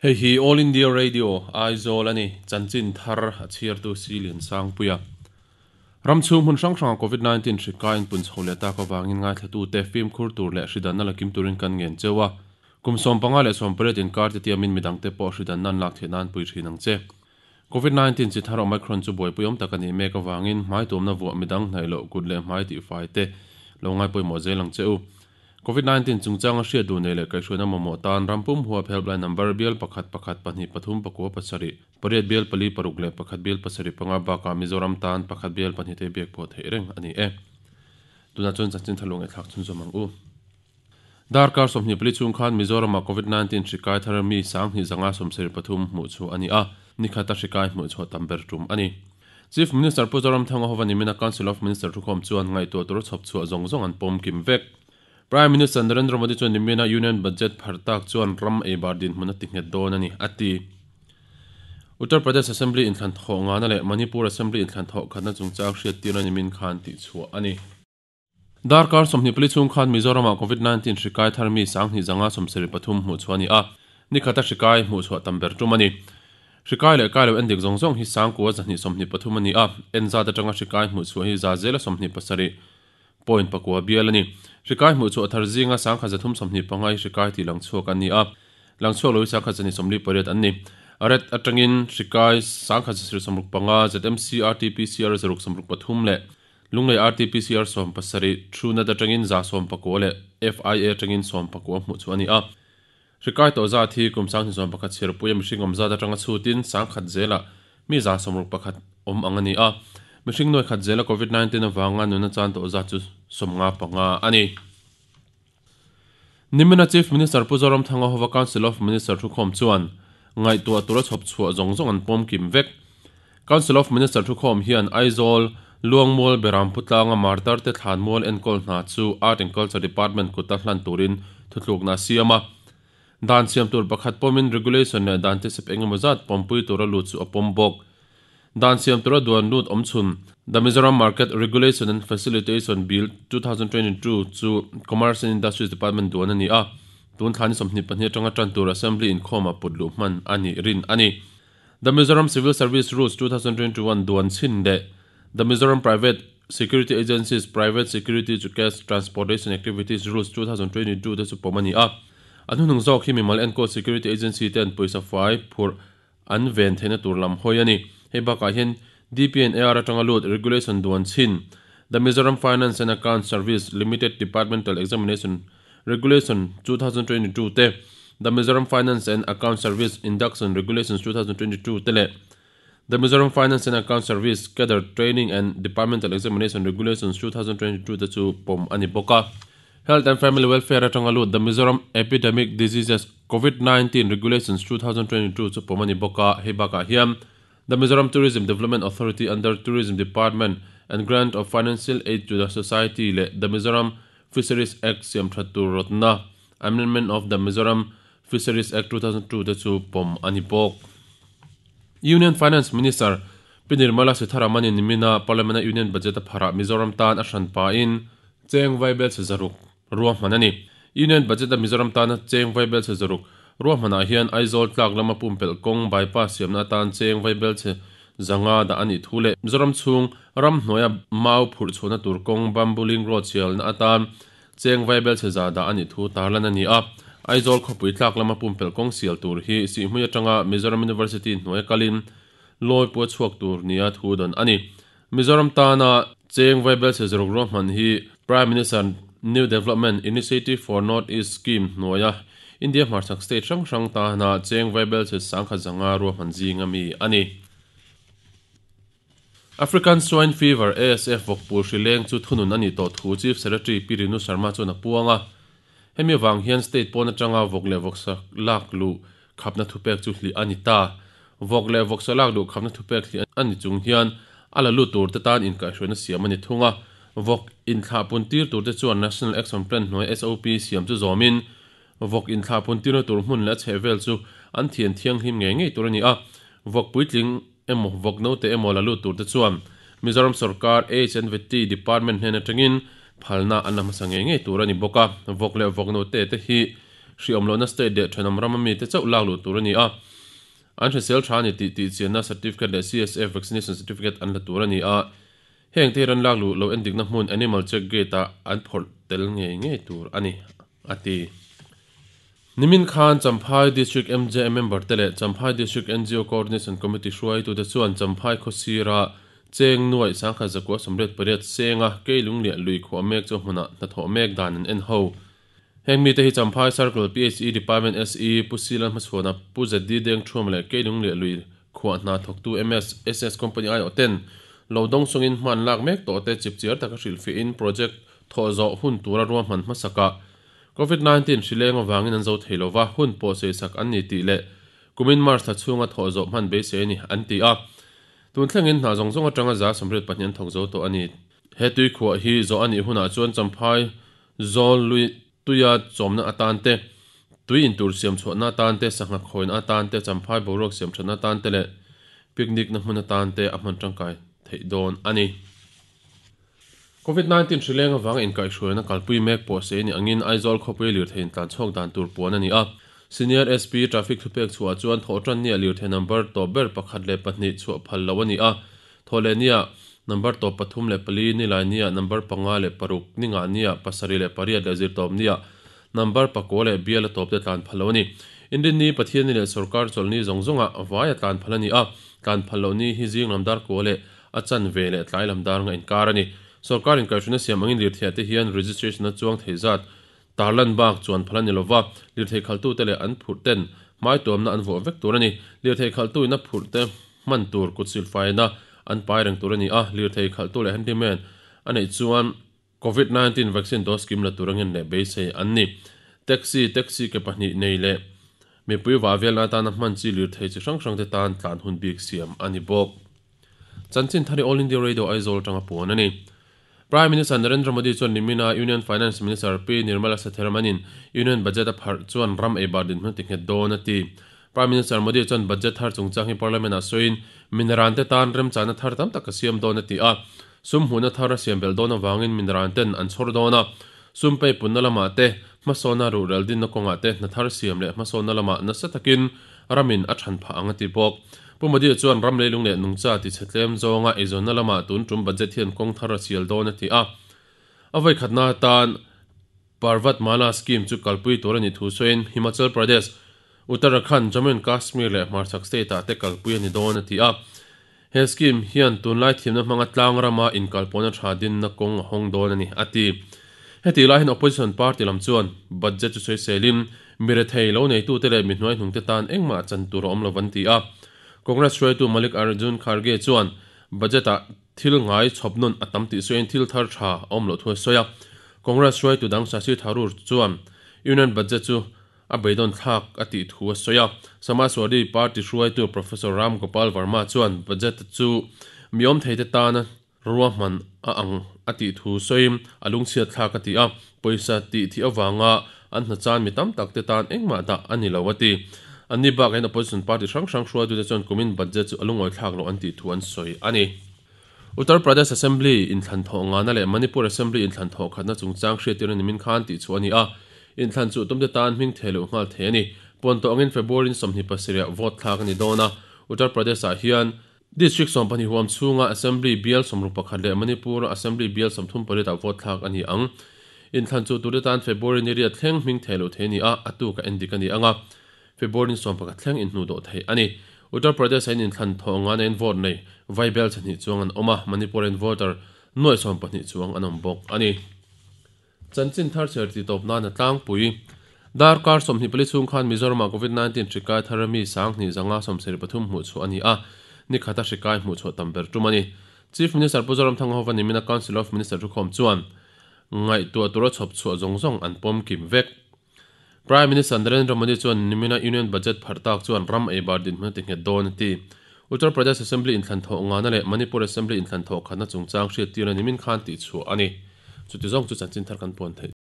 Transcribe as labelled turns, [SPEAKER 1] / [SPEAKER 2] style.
[SPEAKER 1] Hei hi All India Radio, Aizawl a ni. Chanchin thar a chhiartu Si Liansangpuia. Ram chhung hmun hrang hranga Covid 19 hri kai in pun chho leh tak avangin ngaithlatute fimkhur tur leh hridanna la kim turin kan ngen cheu a. Kum 15 leh 18 inkar te tiamin midangte pawh hridanna an lak theih nan pui thin ang che. Covid 19 chi thar Omicron chu buaipui awm tak a nih mek avangin hmai tuamna vuah midang hnaih loh kut leh hmai tihfai te lo ngaipawimawh zel ang che u. Covid 19 chungchanga hriat duh nei leh kaihhruaina mamawh tan ram pum huap helpline number bial pakhat pakhat pahnih pathum pakua pasarih, pariat bial pali paruk leh pakhat bial pasarih panga bakah Mizoram tan pakhat bial pahnih te biak pawh theih reng a ni e. Tunah chuan chanchin tha luang thlak chhunzawm ang u. Darkar 24 chhung khan Mizoramah Covid 19 hri kai thar mi 1773 hmuh chu a ni a, ni khata hri kai hmuh chhuah tam ber tum a ni. Chief Minister Pu Zoramthanga hova nimina Council of Minister thukhawm chuan ngaihtuah tur chhawp chhuah zawng zawng an pawm kim vek. Prime Minister Narendra Modi chuan nimina Union Budget phar tak chuan ram ei bar dinhmun a ti nghet dawn a ni, a ti. Uttar Pradesh Assembly inthlan thawh ngana leh Manipur Assembly inthlan thawh khatna chungchang hriat tirna nimin khan tih chhuah a ni. Darkar 24 chhung khan Mizoramah Covid 19 hri kai thar mi 1773 hmuh chhuah a ni a, ni khata hri kai hmuh chhuah tam ber tum a ni. Hri kai leh kai lo endik zawng zawng hi 923 a ni a, en zat atanga hri kai hmuh chhuah hi za zela 27 point pakua bial a ni. Hri kai hmuh chhuah thar zinga 1325 hi hri kai tih lang chhuak an ni a, lang chhuak lo hi 1228 an ni. Ret atangin hri kai 1165, ZMC RT-PCR 663 leh Lunglei RT-PCR 17, True-nat atangin za 19 leh FIA atangin 19 hmuh chu a ni a. Hri kai tawh zat hi kum 2021 chhirpuia mihring awm zat atanga chhutin 10,000 zelah mi za 61 awm ang a ni a. Mihring nuai khat zela Covid 19 avanga nuna chan tawh zat chu 55 a ni. Nimina Chief Minister Pu Zoramthanga hova Council of Minister thukhawm chuan ngaihtuah tura chhawp chhuah zawng zawng an pawm kim vek. Council of Minister thukhawm hian Aizawl, Luangmual, Berampu tlanga Martar te thlanmual enkawl hna chu Art and Culture Department kuta hlan turin thutlukna a siam a. Dan siam tur pakhat pawmin regulation leh dan tesep engemaw zat pawmpui tura lut chu a pawm bawk. Dan siam tura duan lut awm chhun The Mizoram Market Regulation and Facilitation Bill 2022 chu Commerce and Industries Department duan a ni a, tun thlani 22 atanga tan tur Assembly inkhawm ah put luh hman a nih rin a ni. The Mizoram Civil Service Rules 2021 duan chhin leh The Mizoram Private Security Agencies Private Security to Cash Transportation Activities Rules 2022 te chu pawm a ni a. A hnuhnung zawk hi mimal enkawl security agency ten pawisa fai phurh an ven theihna tur lam hawi a ni. Hei bakah hian DPNAR atanga lut regulation duan chhin The Mizoram Finance and Accounts Service Limited Departmental Examination Regulation 2022 te, The Mizoram Finance and Accounts Service Induction Regulations 2022 te leh The Mizoram Finance and Accounts Service Cadre Training and Departmental Examination Regulations 2022 te chu pawm a ni bawk a. Health and Family Welfare atanga lut The Mizoram Epidemic Diseases Covid 19 Regulations 2022 chu pawm a ni bawk a. Hei bakah hian The Mizoram Tourism Development Authority under Tourism Department and Grant of Financial Aid to the Society leh The Mizoram Fisheries Act siam that tur rawtna Amendment of the Mizoram Fisheries Act 2002 te chu pawm a ni bawk. Union Finance Minister Pi Nirmala Sitharaman in nimina Parliament a Union Budget a pharah Mizoram tan a hran pahin cheng vaibel chhe zaruk ruahman a ni. Union Budget a Mizoram tana cheng vaibel chhe zaruk ruahmanah hian Aizawl tlak lama pumpelh kawng bypass siamna atan cheng vaibel chhe zanga dah a nih thu leh Mizoram chhung ram hnuaia mau phurh chhuahna tur kawng Bamboo Link Road sialna atan cheng vaibel chhe za dah a nih thu tarlan a ni a. Aizawl khawpui tlak lama pumpelh kawng sial tur hi Sihhmui atanga Mizoram University hnuaia kalin lawi pua chhuak tur nia thu dawn a ni. Mizoram tana cheng vaibel chhe zaruk ruahman hi Prime Minister New Development Initiative for North East Scheme hnuaia India hmarchhak state hrang hrang tana cheng vaibel chhe 10,500 ruahman zinga mi a ni. African Swine Fever, ASF, vawkpul hri leng chu thunun a nih tawh thu Chief Secretary Pi Rinu Sharma chuan a puang a. Hemi avang hian state pawn atanga vawk leh vawksa lak luh khapna thupek chu hlih a ni ta. Vawk leh vawksa lak luh khapna thupek hlih a ni chung hian a la lut tur te tan inkaihhruaina siam a ni thung a. Vawk inthlahpun tir tur te chuan National Action Plan hnuai SOP siam chu zawmin vawk inthlahpun tirna tur hmun leh a chhehvel chu an thian thianghlim ngei ngei tur a ni a. Vawk puitling emaw vawk note emaw la lut tur te chuan Mizoram sarkar HNVT Department hnen atangin phalna an la hmasa ngei ngei tur a ni bawk a. Vawk leh vawk note te hi Hri awm lohna state leh thenawm rama mite chauh lak luh tur a ni a. An hrisel tha a ni tih tihchianna certificate leh CSF vaccination certificate an la tur a ni a. Heng te hi ran lak luh lo endikna hmun Animal Check Gate ah an phawrh tel ngei ngei tur a ni, a ti. Nimin khan Champhai District MJA member te leh Champhai District NGO Coordination Committee hruaitute chuan Champhai khawsira cheng nuaih sangkhat zakua 88 senga Keilung leh lui khuah mek chu hmunah hnathawh mek dan an en ho. Heng mite hi Champhai Circle PHE Department SE Pu Silan hmachhuana Pu ZD Dengthuam leh Keilung leh lui khuah hna thawktu MS SS Company aiawh ten lo dawng sawngin hman lak mek tawh te chipchiar taka hrilhfiahin project thawh zawh hun tura ruahman hmasakah Covid 19 hri leng avangin an zo thei lova, hun pawh sawisak an ni tih leh kumin March thla chhunga thawh zawh hman beisei a ni, an ti a. Tun thlengin hna zawng zawng atanga 82 an thawk zo tawh a ni. He tuikhuah hi zawh a nih hunah chuan Champhai zawl lui tuia chawmna atan te, tui intur siam chhuahna atan te, sangha khawina atan te, Champhai boruak siam thatna atan te leh picnic na hmun atan te a hman tangkai theih dawn a ni. Covid 19 hri leng avanga inkaihhruaina kalpui mek pawh sei ni angin Aizawl khawpui lirthei intlan chhawk dan tur puan a ni a. Senior SP traffic thupek chhuah chuan thawhtan nia lirthei number tawp ber pakhat leh pahnih chhuah phal loh a ni a. Thawhleh nia number tawp pathum leh pali, nilai nia number panga leh paruk, ni ngah nia pasarih leh pariat leh zirtawp nia number pakua leh bial a tawp te tlan phal loh a ni. Inrinni, Pathianni leh sawrkar chawlhni zawng zawngah vai a tlan phal a ni a. Tlan phal loh ni hi zing lam dar kua leh a chan ve leh tlai lam dar nga inkar a ni. Sawrkar inkaihhruna siam angin lirtheiah te hian registration-a chuang thei zat tarlan bak chuan phal a ni lova, lirthei khalhtute leh an phurh ten hmai tuamna an vuah vek tur a ni. Lirthei khalhtuin a phurh te hman tur kut silfaina an pai reng tur a ni a, lirthei khalhtu leh handyman a neih chuan Covid 19 vaccine dose kim la tur angin leh beisei an ni. Taxi, taxi ke pahnih nei leh mipui vah velna atana hman chi lirthei chi hrang hrang te tan tlan hun bik siam a ni bawk. Chanchin thari All India Radio Aizawl atanga puan a ni. Prime Minister Narendra Modi chuan nimina Union Finance Minister P Nirmala Sitharaman-in Union Budget a pharh chuan ram eibar dinhmun ti nghet dawn a ti. Prime Minister Modi chuan budget thar chungchang hi Parliament-ah sawiin mineral te tan remchana thar tam tak a siam dawn a ti a. Sum hmuhna thar a siam belh dawn avangin mineral ten an chhawr dawn a. Sum peipunna lamah te, hmasawnna ruhrel dinna kawngah te hna thar siam leh hmasawnna lamah nasa takin ramin a than phah ang a ti bawk. Pu Modi chuan ram leilung leh nungcha tichhe tlem zawnga eizawnna lamah tun tum budget hian kawng thar a sial dawn a ti a. A vawikhatna atan Parvatmala scheme chu kalpui tur a nih thu sawiin Himachal Pradesh, Uttarakhand, Jammu and Kashmir leh hmarchhak state-ah te kalpui a ni dawn a ti a. He scheme hian tunlai thiamna hmanga tlang rama inkalpawhna tha dinna kawng a hawng dawn a ni, a ti. Heti lai hian opposition party lam chuan budget chu sawiselin mi rethei lo neitute leh mi hnuaihnungte tan engmah chan tur a awm lo an ti a. Congress hruaitu Mallikarjun Kharge chuan budget-ah Thil ngai chhawp nawn a tam tih sawiin thil thar tha a awm loh thu a sawi a. Congress hruaitu dang Shashi Tharoor chuan Union Budget chu a beidawn thlak a tih thu a sawi a. Samajwadi Party hruaitu Professor Ram Gopal Verma chuan budget chu mi awm theite tana ruahman a ang a tih thu sawiin a lungchhiat thlak a ti a. Pawisa tih thih avanga an hna chan mi tam tak te tan engmah dah a ni lo a ti. Anni bakah hian opposition party hrang hrang hruaitute chuan kumin budget chu a lungawi thlak loh an tih thu an sawi a ni. Uttar Pradesh Assembly inthlan thawh ngana leh Manipur Assembly inthlan thawh khatna chungchang hriattirna nimin khan tih chhuah a ni a, inthlan chuh tumte tan hming thei loh nghal thei a ni. Puan tawh angin February ni 27 ah vote thlak a ni dawn a, Uttar Pradesh-ah hian District 12 huam chhunga Assembly bial 61 leh Manipur-a Assembly bial 38 ah vote thlak a ni ang. Inthlan chu tute tan February ni riat thleng hming thei loh thei a ni a, a tuka en dik a ni ang a, February ni 11 thleng inhnuh dawh theih a ni. Uttar Pradesh-a in inthlan thawh ngana in vote nei vai bel chahnih chuang an awm a, Manipur-a in voter nuaih 12 chuang an awm bawk a ni. Chanchin thar chher tih tawp nan a tlangpui. Darkar 24 chhung khan Mizoramah Covid 19 hri kai thar mi 10,000 zanga 73 hmuh chhuah a ni a, ni khata hri kai hmuh chhuah tam ber tum a ni. Chief Minister Pu Zoramthanga hova nimina Council of Minister thukhawm chuan ngaihtuah tura chhawp chhuah zawng zawng an pawm kim vek. Prime Minister Narendra Modi chuan nimina Union Budget pharh tak chuan ram ei bar dinhmun a ti nghet dawn a ti. Uttar Pradesh Assembly inthlan thawh ngana leh Manipur Assembly inthlan thawh khatna chungchang hriattirna nimin khan tih chhuah a ni. Chuti zawng chu chanchin thar kan puan theih.